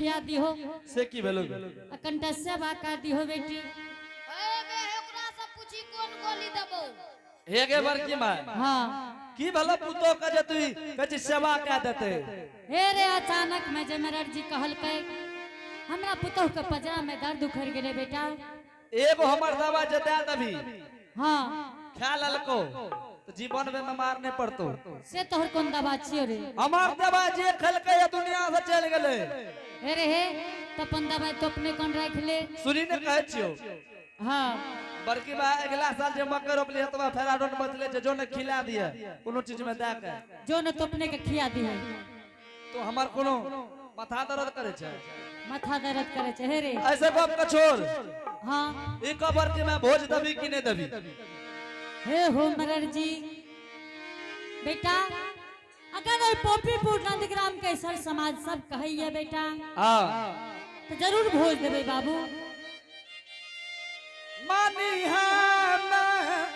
खिया दिहो। से की भेलो? आ कनिटा सेवा कर दिहो बेटी। हे बे, ओकरा से पूछी कोन गोली देबो। हे गे बड़की माय। हाँ। की भेलो पुतोह के जे तू कहै छी सेवा कए देतै? हे रे, अचानक में जे मरर जी कहलकै हमरा पुतोह के पजरा में दर्द उखड़ गेलै बेटा। एगो हमर दवा जे दए देबही। हाँ। खा लेलको तो जीवन में बीमार नहीं पड़तो। से तोहर कोन दवा छियो रे? हमर दवा जे खेलकै या दुनिया से चलि गेलै। हे रे हे, तो अपन दवाई तो अपने कोन राख ले। सुनी ने कहै छियो। हाँ। बड़की बा अगला साल जे मकई रोपली हतवा फेराडोन बचले छै, जो ने खिला दिए कोनो चीज में दए के। जो ने तो अपने के खिया दिए। तो हमर कोनो माथा दर्द करे छै? माथा दर्द करे छै। हे रे, ऐसे गप के छोड़। हाँ। ई कबर के मैं भोज देबी कि नहीं देबी? हे हो मरर जी बेटा, अगर ओइ पोपीपुर नंदग्राम के सर समाज सब कहैया बेटा। हाँ। तो जरूर भोज देबे बाबू। मानी है मैं,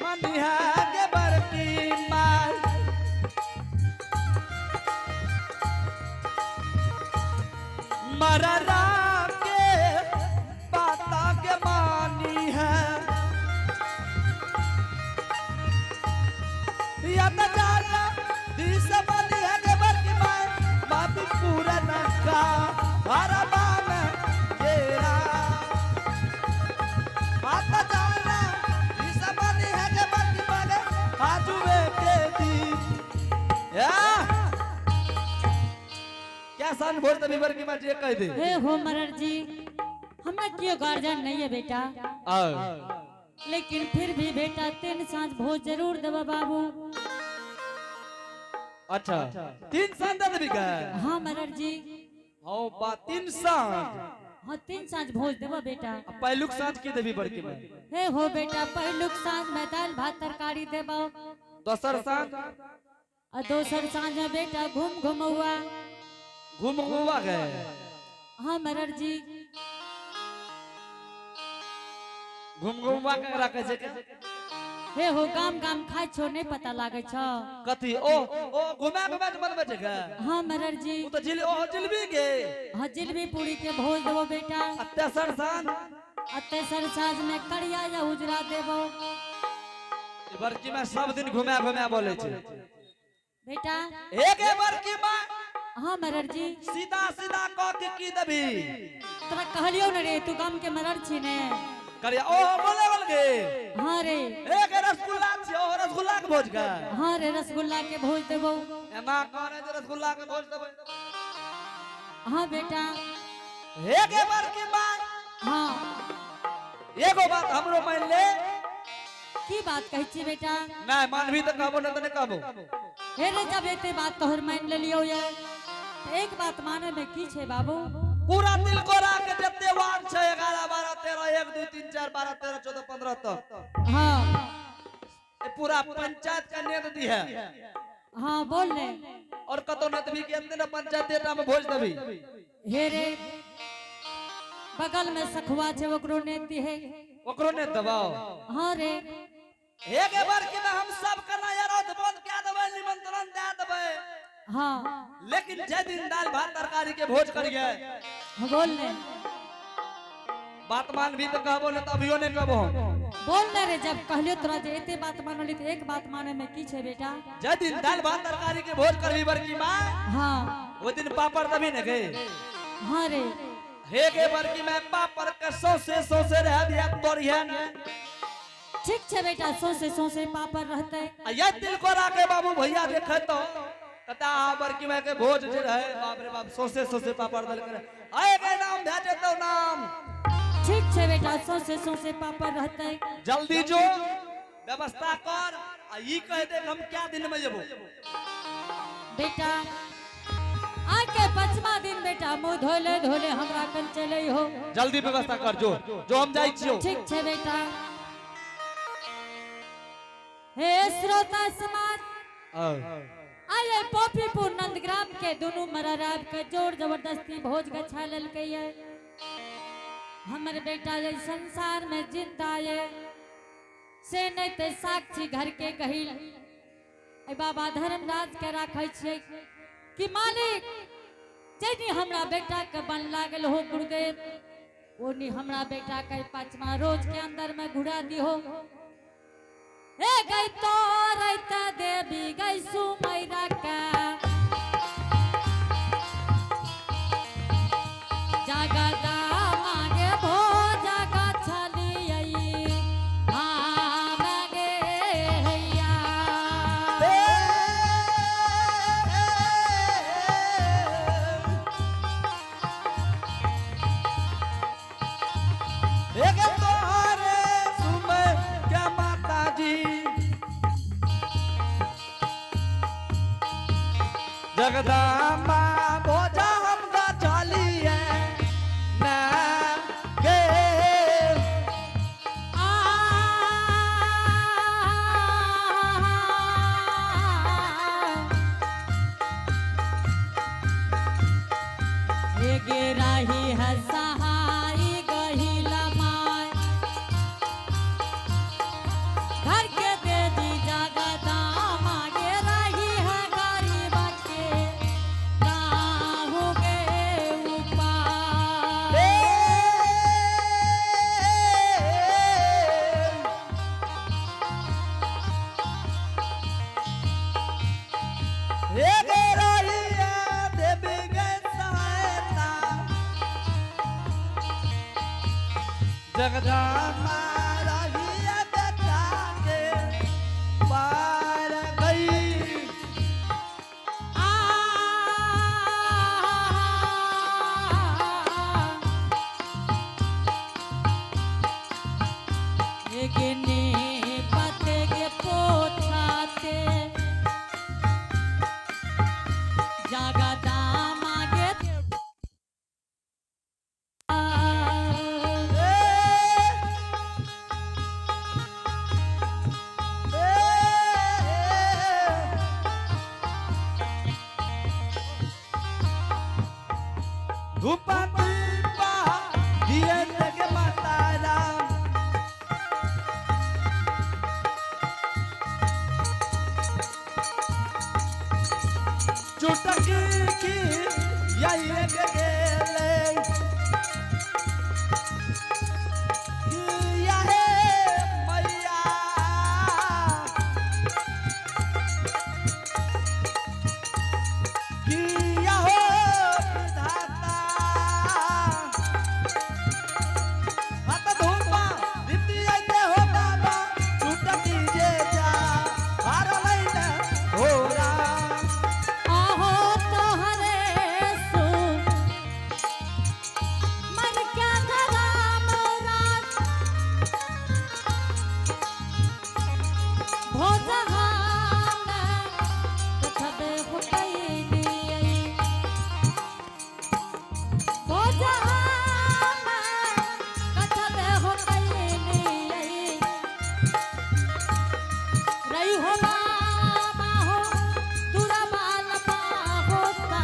मानी है गे बड़की माय। मररा के बाता के मानी है। या तो जाला दिस बनी है गे बड़की माय, बाबी पूरा नक्का हरा बान केरा। माता जाना दिस बनी है गे बड़की माय, आजुवे के दी। या क्या सान भोज तभी बड़की माय जे कह दे। हे हो मरर जी, हमरा क्यों गार्जियन नहीं है बेटा। आओ। लेकिन फिर भी बेटा 3 साँझ भोज जरूर देबा बाबू। अच्छा, 3 साँझ दे देबी का? हाँ मरर जी। हाँ बा 3 साँझ। हाँ 3 साँझ भोज देबा बेटा। आ पहलुक साँझ की देबी बड़की माय? हे हो बेटा, पहलुक साँझ में दाल भात तरकारी देबो। दोसर साँझ? आ दोसर साँझ में बेटा घूम घुमौआ। घूम घुमौआ गए? हाँ मरर जी। घूम घुमौआ केकरा कहै छै? हे हो गाम गाम खाइ छो नहीं पता लागे छो। कथी? ओ ओ घुमा घुमा के बनबै छै गे? हाँ मरर जी। ओ तो जिल, ओ जिलबी गे। हाँ जिलबी पूरी के भोज देबो बेटा। आ तेसर साँझ? आ तेसर साँझ में करिया या उजरा देबो। ई बड़की माय सब दिन घुमा घुमा बोले छै। बेटा। एक बड़की माय। हाँ मरर जी। सीधा सीधा कह के की देबी? तोरा कहलियो न रे, तू गाम के मरर छी ने। करिया ओ बोले बोल गे। हाँ रे। एक रसगुल्ला छी, ओ रसगुल्ला के भोज गे। हाँ रे, रसगुल्ला के भोज देबो। एना कहने जे रसगुल्ला के भोज देबै। हाँ बेटा। एक बड़की माय। हाँ। एगो बात हमरो मान ले। की बात कहै छी बेटा? नहीं मानबी तो कहबो, नहीं तो नहीं कहबो। हे रे, जब एते बात तोहर मान लेलियो ये, तो एक बात माने में की छै बाबू? पूरा तिलकोरा के जते वार्ड छै 11 12 13 1 2 3 4 12 13 14 15 तक। हाँ। ए पूरा पंचायत का नेत दी है। हाँ बोल ले। और कतो नेत भी के अंदर पंचायत एटा में भोज देबी। हे रे, बगल में सखुआ छै ओकरो नेत दी है। ओकरो नेत दबाओ। हाँ रे। एक बार के हम सब करना यार बंद क्या देबै, निमंत्रण दे देबै। हाँ। लेकिन जे दिन दाल भात तरकारी के भोज करिए। हाँ, बोल ले। बात मान भी तो कहबो न तो अभियो नहीं कहबो हम। बोल ले रे, जब कहलियो तोरा जे एते बात मानली तो एक बात माने में की छै बेटा? जे दिन दाल भात तरकारी के भोज करबी बड़की माँ। हाँ। वो दिन पापड़ दबी न गए। हाँ रे। हे गे बड़की माँ, पापड़ के सौसे सौसे रह दिया तोरिहन। ठीक छै बेटा, सौसे सौसे पापड़ रहते। आ ये तिलकोरा के बाबू भैया देखे तो कता आ बड़की माँ के भोज जे रहे, बाप रे बाप, सौसे सौसे पापड़ दल करे। आए के नाम भए जेतौ नाम। ठीक छै बेटा, सौसे सौसे पापड़ रहते। जल्दी जो व्यवस्था कर आ ई कह दे हम क्या दिन में जेबो। बेटा आके 5वां दिन बेटा मुंह धोले धोले हमरा कन चले हो। जल्दी व्यवस्था कर जो, जो हम जाइ छियो। ठीक छै बेटा। हे श्रोता समाज, आये पोपीपुर नंदग्राम के दोनों मरराब के जोर जबरदस्ती भोज गछा लेलकै ये। हमर बेटा ये संसार में जिंदा ये से नहीं ते साक्षी घर के कहिल ए बाबा धर्मराज के राखै छियै कि मालिक जैनी हमरा बेटा के बन लागल हो गुरुदेव, ओनी हमरा बेटा के पांचवा रोज के अंदर में घुरा दिहो। हे गई तो रैता देवी गई सुमैरा का जगदा मागे भो जगा छलियै मागे हैया। एक तोहरे सुमय के माता जी जगदम्बा भोजा हम गचलिए ना गे। आ गे राही है सहाई गहिला माय घर के दे दी जगदा मागे राही है गरीब के नाहु गे उपाय। एक रही है देवी गे सहायता जगदम्बा रही है बेटा के पार गई। आ गिने पते के पोछाते जगदा मागे। धूपा दीपा दिए के माता राम चुटकी की यही के गेले किया हे मैया किया हो विधाता। हाथ धूपा दीप्ति आइते हो बाबा चुटकी जे जा हार लैने हो राम। आहो तोहरे सु मन क्या धरा मोरा भोजहान कथबे हुकैलियै भोजहान कथबे हुकैलियै रही हो बाबा हो तुरा बाल होता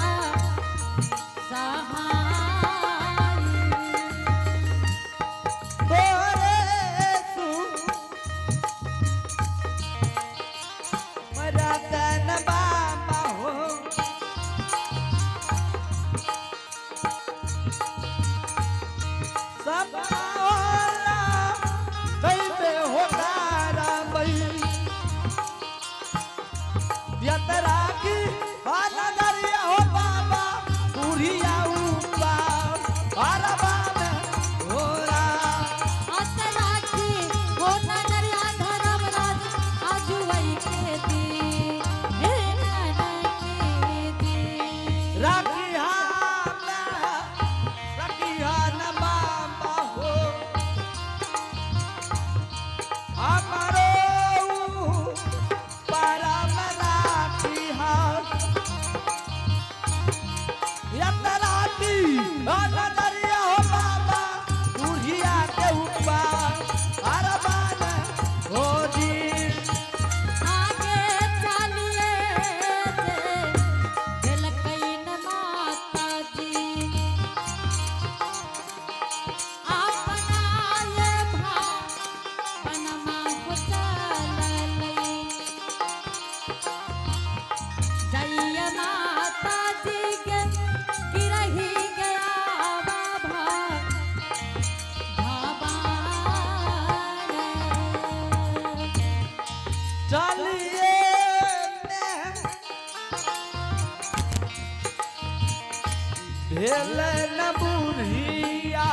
सहाय। तोरे सु मरतन बाबा हो सब होला कैसे हो तारा बई यात्रा की बाला दरिया हो बाबा पूरिया ऊपर अरबा में हो राम। अतराखी हो नजरिया धरम राज आजुवई के दी हे के दी। राखी हाना, राखी हाना बाबा हो। भेल न बुढ़िया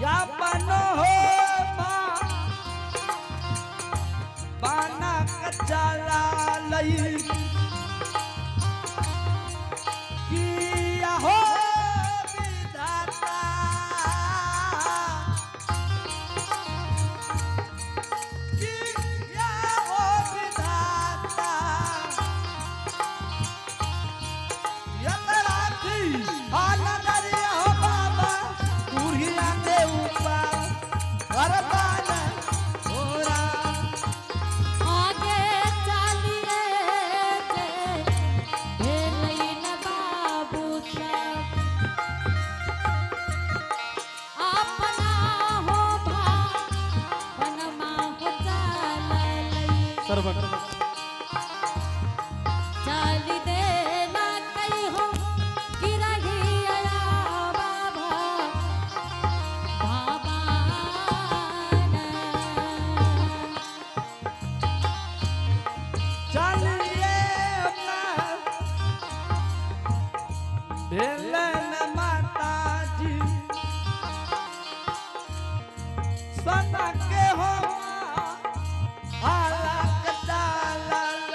या पनो हो माँ बाना कचाला लई किया हो विधाता किया हो विधाता यतराखी आनंदरिया हो बाबा बुढ़िया के ऊपर हर बाल होरा आगे चालिए जे भेलै न बाबू सब अपना हो भा वनमा हो चाललै सरवन चाल देना कही हो गिरही आया बाबा बाबा चलिए भेलन माता जी सना के हो हालक डालल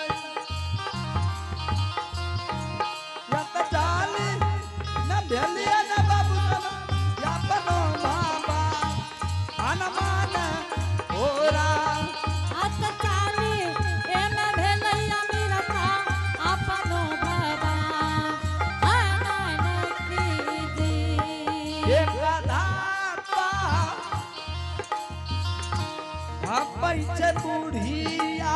यत चाली न भेलिए न बाबू सन या बनो बाबा हनुमान होरा अत चाली एमे भेलै अमीरता अपनो बाबा आनन की जी एक धाता भापै छै बुढ़िया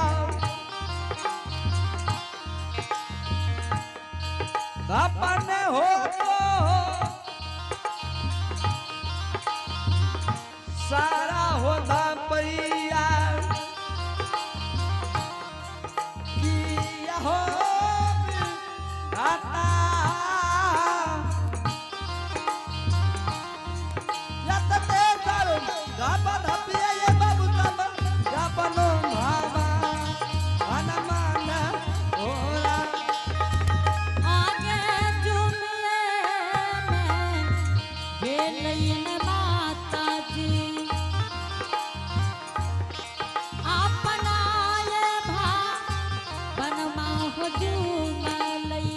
अपन हो तो सारा हो धापैया किया हो धाता यतते सारो गाबा धापिया ये बाबू तब यापनो भाबा हनुमान होरा आगे जुमिए में भेलै न माता जी अपना ये भा वनमा हो झूमलै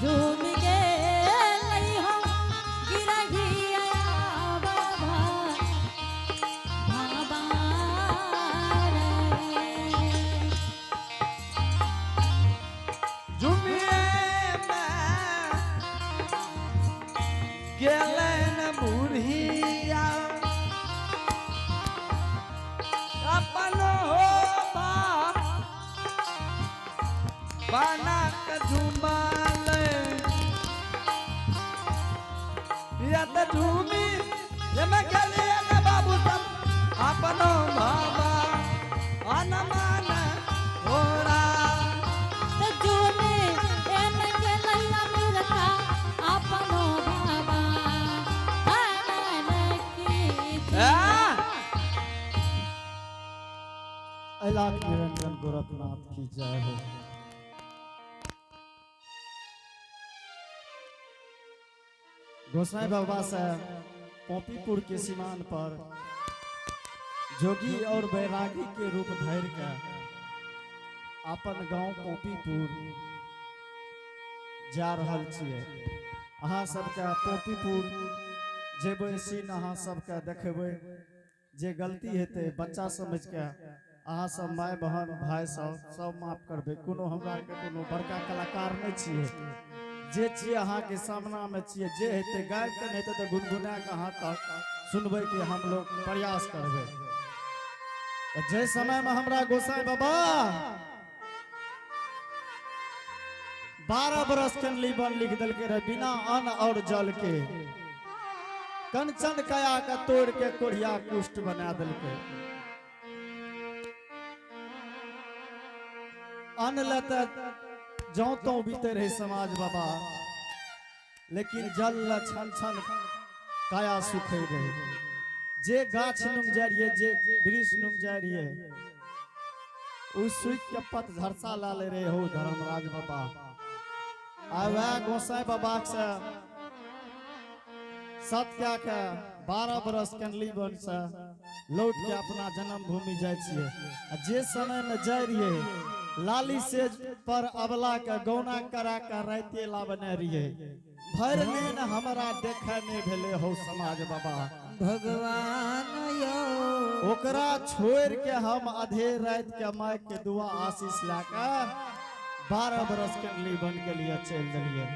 झूम गेलै हो गिरही आया बाबा बाबा रे। जुमिए में गेलन बुढ़िया अपन हो बा बना के झुमाल या त झूमी ये मैं गेलिए न बाबू सब अपनो बाबा हनुमान होरा त झूमे एमे गेलै अमिरता अपनो बाबा आनन की जी। आ? अलाख निरंजन गोरखनाथ की जय हो। गोसाई बाबा से पॉपीपुर के सीमान पर जोगी और बैरागी के रूप धर के अपन गांव पॉपीपुर जा रहल छियै। अहाँ सबके पॉपीपुर जेबै सीन अहाँ सबके देखेबै। जे गलती हेतै बच्चा समझ के अहाँ सब माय बहन भाई सब सब माफ करबै। कोनो हमरा आरके कोनो बड़का कलाकार नहि छियै, जे छियै अहाँके सामनामे छियै। जे हेतै गाबि कऽ नहि हेतै तऽ गुनगुना कऽ अहाँ तक सुनबै के हम लोग प्रयास करबै। तऽ जे समयमे हमरा गोसाई बाबा 12 बरस के लीबन लिख देलकै रहे बिना अन्न और जल के, कंचन कया के तोड़ के कोढ़िया कुष्ठ बना देलकै। अन्न लए तऽ जौं तौं बीते रहे समाज बाबा, लेकिन जल लए छन छन काया सुखै रहे। जे गाछ नुंग जाइ रहियै, जे वृक्ष नुंग जाइ रहियै, उ सुख के पत झरसा ला ले रहे हो धर्मराज बाबा। आ वह गोसाई बाबा से सत्या के 12 बरस कंडली बन से लौट के अपना जन्मभूमि जाय छियै। आ जे समय में जाय रहियै लाली सेज पर अबला के गौना करा के राते लाबने रहियै। भरि दिन हमरा देखे नहीं भेले हो समाज बाबा। भगवान यो ओकरा छोड़ के हम आधे रात के माय के दुआ आशीष ला के 12 बरस कंडली बन के लिए चल दिलियै।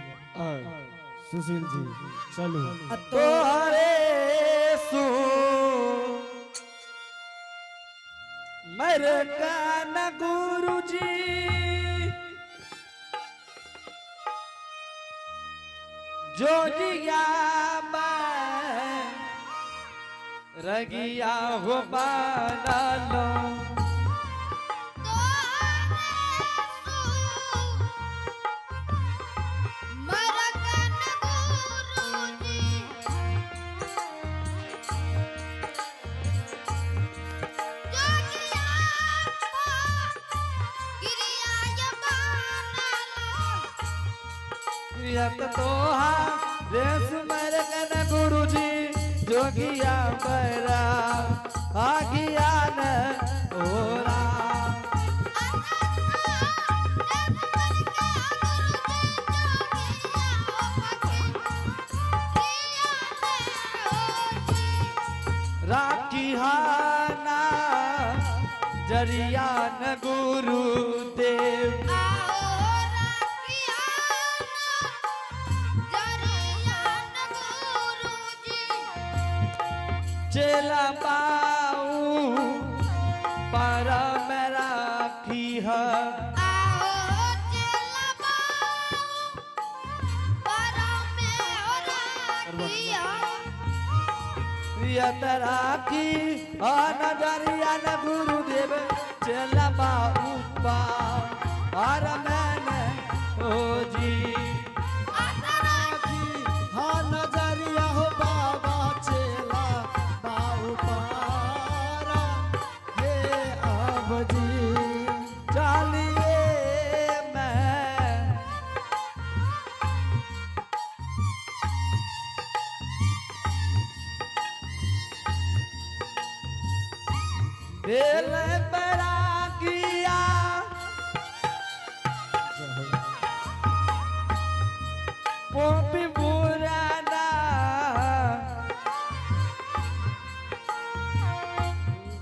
सुशील जी चलू। तोहरे सु मेरे कान गुरुजी जोगिया मैं रगिया हो बाना लो। यत तोहा रे सुमर कन गुरुजी जोगिया मेरा आगिया न ओरा। राखी हाना जरिया न गुरुदेव। चेला पाऊ पर राखी है। यत राखी नजरिया न गुरुदेव चेला पाऊ पार मैंने ओ जी। हाँ नजरिया हो बाबा चेला बाऊ पारा हे अब जी। चालिए मैं बेल बरागिया पोपी बुराना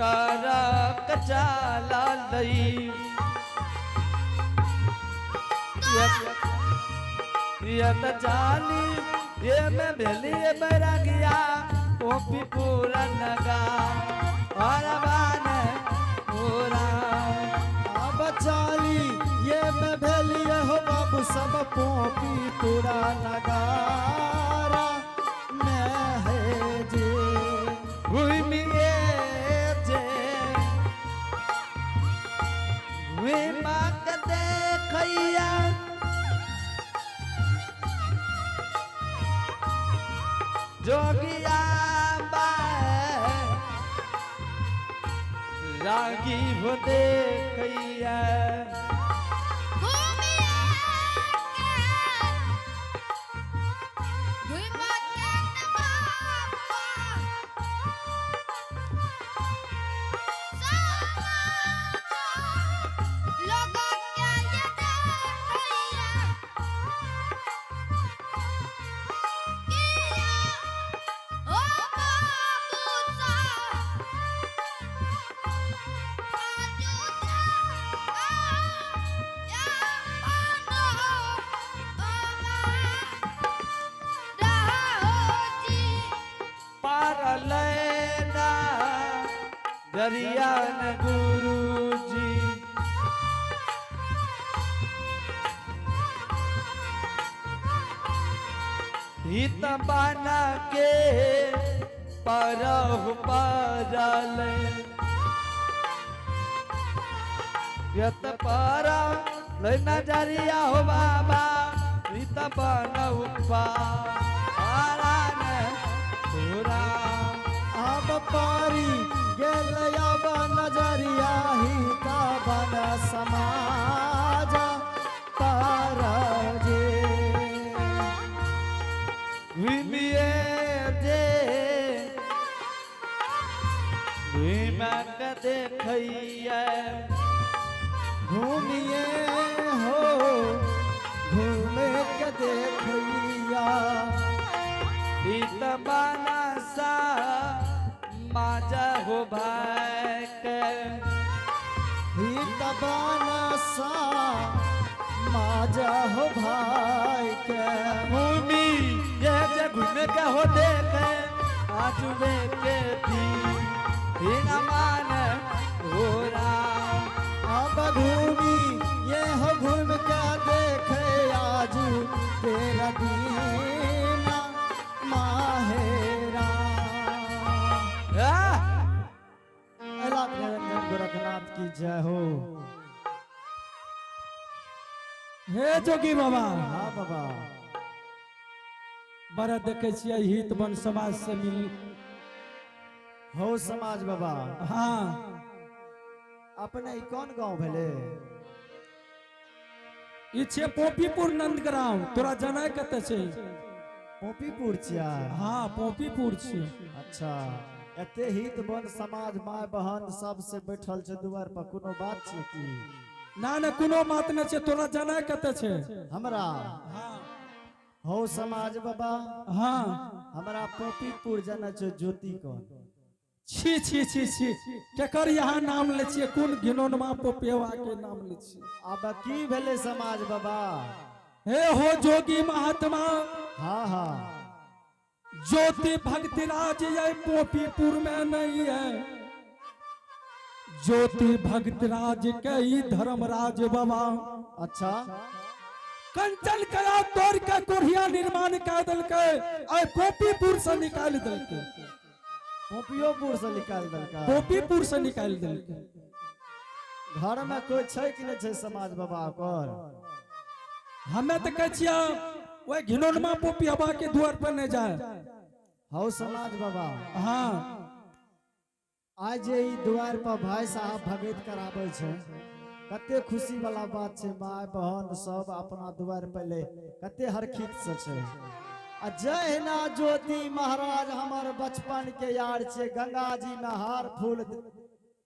करक चाला लई। यत चाली ये मैं भेली बैरागिया पोपी पूरा नगा हरबान पूरा। अब चाली ये मैं भेलिए हो बाबू सब पोपी पूरा नगारा मैं है जे। घूमिए जे घूमा के देखैया जोगिया रागी हो देखैया। पार लेना दरिया न गुरुजी। हित बना के परहु परल यत पर लेना जरिया हो बाबा हित बना पारा न पूरा। अब पारी गेल अब नजरिया ही बन समाज तर जे घुमिए जे घुमा के देखैया घूमिए हो घूमे के देखैया ई त बनसा माजा हो भाई के ही तबाना सा माजा हो भाई के घूमी ये जे घूमे के हो देखे आजुबे के थी ही न मान हो राम अब घूमी ये हो घूम के देखे आज तेरा दीना माहेरा आह! अलाख निरंजन गोरखनाथ की जय हो। हे जोगी बाबा, हाँ बाबा। बड़ा देखे छियै हित वन समाज से मिल। हो समाज बाबा। हाँ। अपने ई कौन गांव भेले? ई छियै पोपीपुर नंदग्राम, तोरा जनाय कतऽ छै? पोपीपुर छियै? हाँ, पोपीपुर छियै। अच्छा, एते हित बन समाज माय बहन सब से बैठल छै दुआर पर, कोनो बात छै की? ना ना, कोनो बात नहि छै। तोरा जनाय कतऽ छै? हमरा? हाँ। हो समाज बाबा। हाँ। हमरा पोपीपुर जाना छै, ज्योति कौन। छी छी छी छी, केकर यहाँ नाम लै छियै? कोन घिनौनमा पोपेवा के नाम लै छियै? आब की भेलै समाज बाबा? हे हो जोगी महात्मा। हाँ हाँ। ज्योति भक्तिराज ये पोपीपुर में नहीं है। ज्योति भक्तराज के ई धर्मराज बाबा। अच्छा। कंचन कया तोड़ के कोढ़िया निर्माण कर देलकै, आइ पोपीपुर से निकालि देलकै। पोपियोपुर से निकाल देलका? पोपीपुर से निकालि देलकै। घर में कोई छै कि नहीं छै समाज बाबा ओकर? हमे तऽ कहै छियै, ओहि घिनौनमा पोपी हवा के द्वार पर नहि जाय। हौ समाज बाबा। हाँ। आज जे ई द्वार पर भाई साहब भगत कराबै छै, कते खुशी वाला बात छै। माय बहन सब अपना द्वार पर ले कते हरखित से छै। आ जहिना ज्योति महाराज हमर बचपन के यार छै, गंगा जी में हार फूल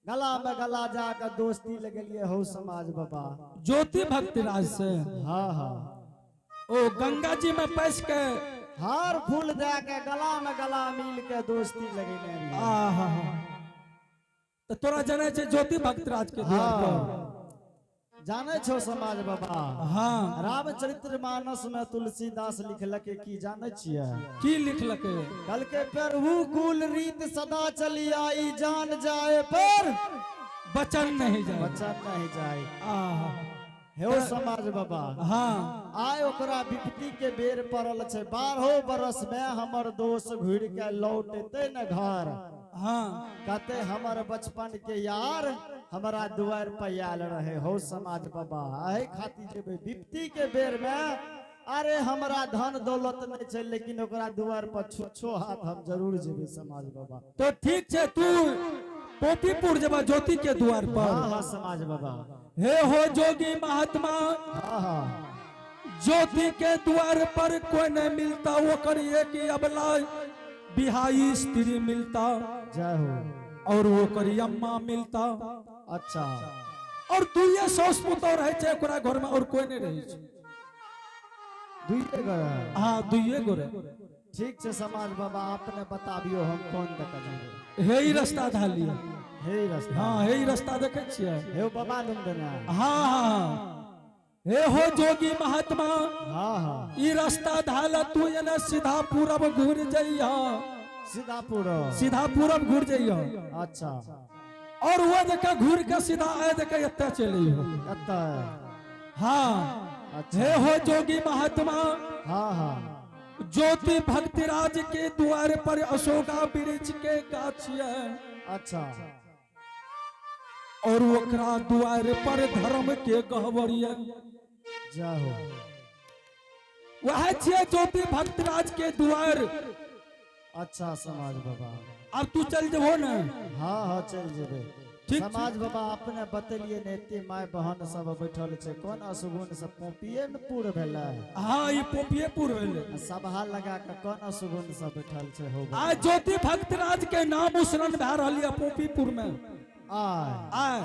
गला में गला जाके दोस्ती लगेलिए। हो समाज बाबा। ज्योति भक्तिराज से? हाँ हाँ। ओ गंगा जी में पैस के हार फूल दे के गला में गला मिल के दोस्ती लगेने रहियै। आहा, तऽ तोरा जनै छै ज्योति भक्तराज के द्वार पर? हाँ, जानै छौ समाज बाबा। हाँ। रामचरित्र मानस में तुलसीदास लिखलक की, जानै छियै? की लिखलकै? कहलकै, प्रभु कुल रीत सदा चली आई, जान जाए पर बचन नहीं जाए। बचन नहीं जाए। आहा। हे समाज बाबा। हाँ। आइ ओकरा विपत्ति के बेर पड़ल छै। 12 बरस में हमर दोस्त घुर के लौटते न घर। हाँ। कहते, हमर बचपन के यार हमरा दुआर पर आयल रहे। हो समाज बाबा, एहि खातिर जेबै विपत्ति के बेर में। अरे हमरा धन दौलत नहीं छै, लेकिन ओकरा दुआर पर छुच्छो हाथ हम जरूर जेबै समाज बाबा। तो ठीक छै, तू पोपीपुर जेबा ज्योति के द्वार पर? हाँ हाँ समाज बाबा। हे हो जोगी महात्मा। हाँ हाँ। ज्योति के द्वार पर कोई नहीं मिलता, ओकर एक अबला बिहाई स्त्री मिलता। जय हो। और ओकर अम्मा मिलता। अच्छा। और दुइये साउस पुतोह रहे छै ओकरा घर में, और कोई नहीं रहे छै। दुइये गोरे? हाँ, दुइये गोरे। ठीक छै समाज बाबा, अपने बताबियो हम कोन दऽ के जेबै। हे ई रास्ता धालिए। हे रास्ता? हाँ, हे ई रास्ता देखे छियै? हे बाबा लुम देना? हाँ हाँ, हे हो जोगी महात्मा। हाँ हाँ। ई रास्ता धाल तू एने सीधा पूरब घुर जइह। सीधा पूरा? सीधा पूरब घुर जइह। अच्छा। और वो देखे घूर के सीधा आए देखे एते चले हो। एतऽ? हाँ। अच्छा। हे हो जोगी महात्मा। हाँ हाँ। ज्योति भक्तिराज के द्वार पर अशोका वृक्ष के गाछ है। अच्छा। और ओकरा द्वार पर धर्म के गहबर है। जय हो। वह छियै ज्योति भक्तराज के द्वार। अच्छा समाज बाबा। अब तू चल जेबहो ने? हाँ हाँ, चल जेबै। ठीक। समाज बाबा, अपने बतेलिए ने, एते माय बहन सब बैठल छै, कोन अशगुन सब पोपिये ने पूर भेलै? हाँ, ई पोपियेपुर भेलै। आ सभा लगा के कोन अशगुन सब बैठल छै हो? आइ ज्योति भक्तराज के नाम उसरन भए रहल यऽ पोपीपुर में। आय? आय।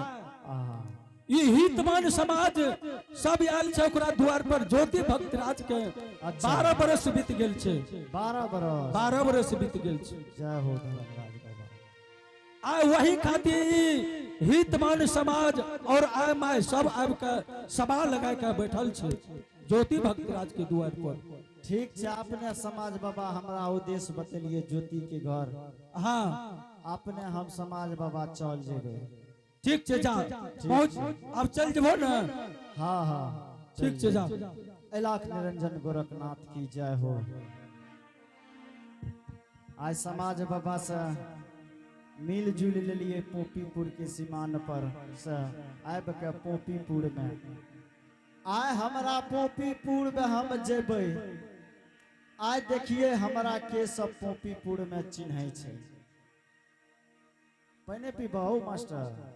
आहा। ई हितमान समाज सब आयल छै ओकरा द्वार पर ज्योति भक्तराज के। अच्छा। 12 बरस बीत गेल छै। 12 बरस? 12 बरस बीत गेल छै। जय हो धर्मराज बाबा। आइ वही खातिर ई हितमान समाज और आय my सब आबि के सभा लगा के बैठल छै ज्योति भक्तराज के द्वार पर। ठीक छै, अपने समाज बाबा हमरा उद्देश्य बतेलिए ज्योति के घर। हाँ। अपने हम समाज बाबा चल जेबै। ठीक छै, जा पहुँच, अब चल जेबहो ने? हाँ हाँ। ठीक छै, जा। इलाख निरंजन गोरखनाथ की जय हो। आज समाज बाबा से मिल जुल लेलिए पोपीपुर के सीमान पर से आबि के पोपीपुर में। आय हमरा पोपीपुर में हम जेबै, आइ देखिए हमरा के सब पोपीपुर में चिन्है छै। पहिने पीबहु मास्टर।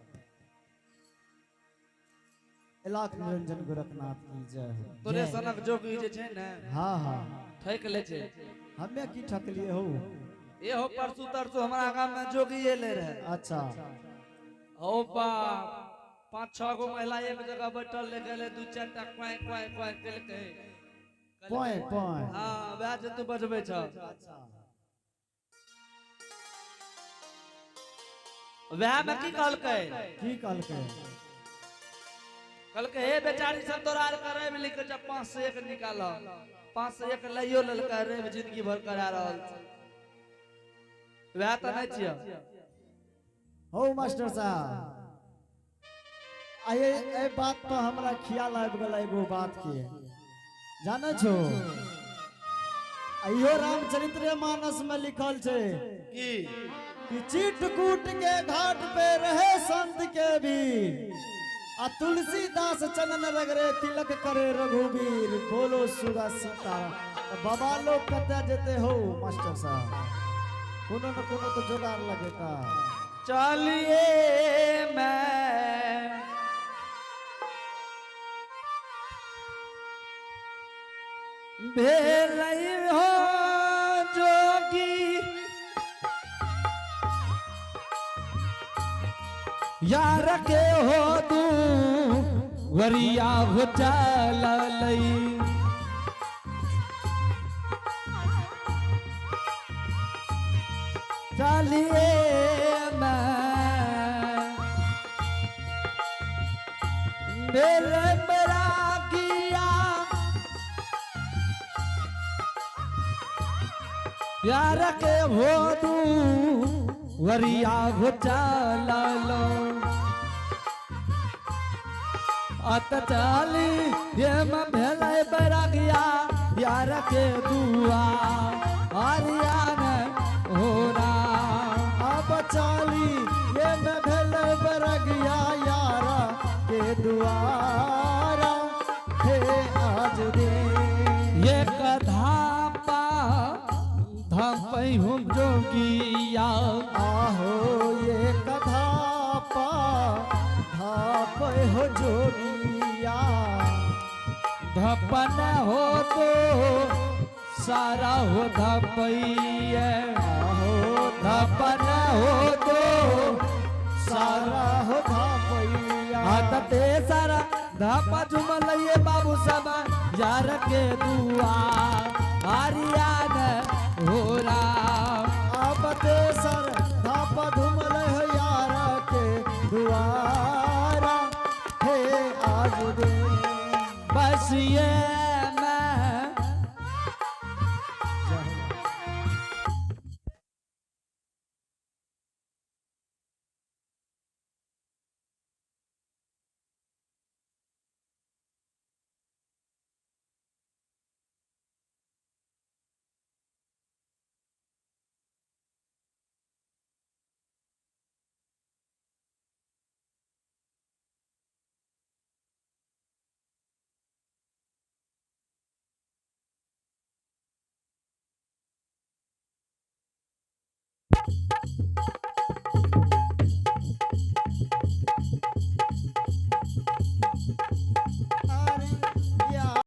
इलाख निरंजन गोरखनाथ की जय हो। तोरे सनक जोगी जे छै ने, हाँ हाँ ठकि लै छै। हमे की ठकलिए हो? ए हो, परसू तरसू हमरा गाम में जोगी एले रहे। हो बाप, पाँच छह गो महिला एक जगह बैठल ले गेले, दू चारि टा क्वाय क्वाय क्वाय केलकै। पोए पोए? हाँ, वएह जे तू बजबै छ। वएह में की कहलकै? की कहलकै? कहलकै, हे बेचारी सब, तोरा आर के रवि लिख के 501 निकाल। 501 लइयो लेलकै, रवि जिंदगी भर करा रहल छै। वएह तऽ नहि छियै? हो मास्टर साहब, आये ए बात पर हमरा ख्याल आबि गेल एगो बात के, जानै छो, इहो रामचरित्र मानस में लिखल छै की? कि चित्रकूट के घाट पे रहे संत के भी आ तुलसीदास चंदन रगरे तिलक करे रघुवीर, बोलो सुगा सीता। बाबा लोग कतऽ जेते हो मास्टर साहब? कोनो न कोनो तो जोगाड़ लगेता। चलिए मैं भेलै हो जोगी यार के हो तू वरिया हो चलई। चलिए मैं भेल मेरा किया यार के हो तू वरिया हो चललो। अत चली ये म भेलै बरगिया यार के दुआ हरियान हो अब चाली ये में भेल बरगिया यारा के दुआरा हे आज दे। ये कथा पा धपै हम जोगिया। आहो, ये कथा पा धाप हो जोगिया। धपन हो तो सारा हो धपैये। आहो। धपन हो तो सारा हो धापैया। हाथ ते सारा धप झुमलइए बाबू सब यार के दुआ हरियान हो राम। अब ते सर धाप धुमल हो यार के दुआरा हे आज दे। बस ये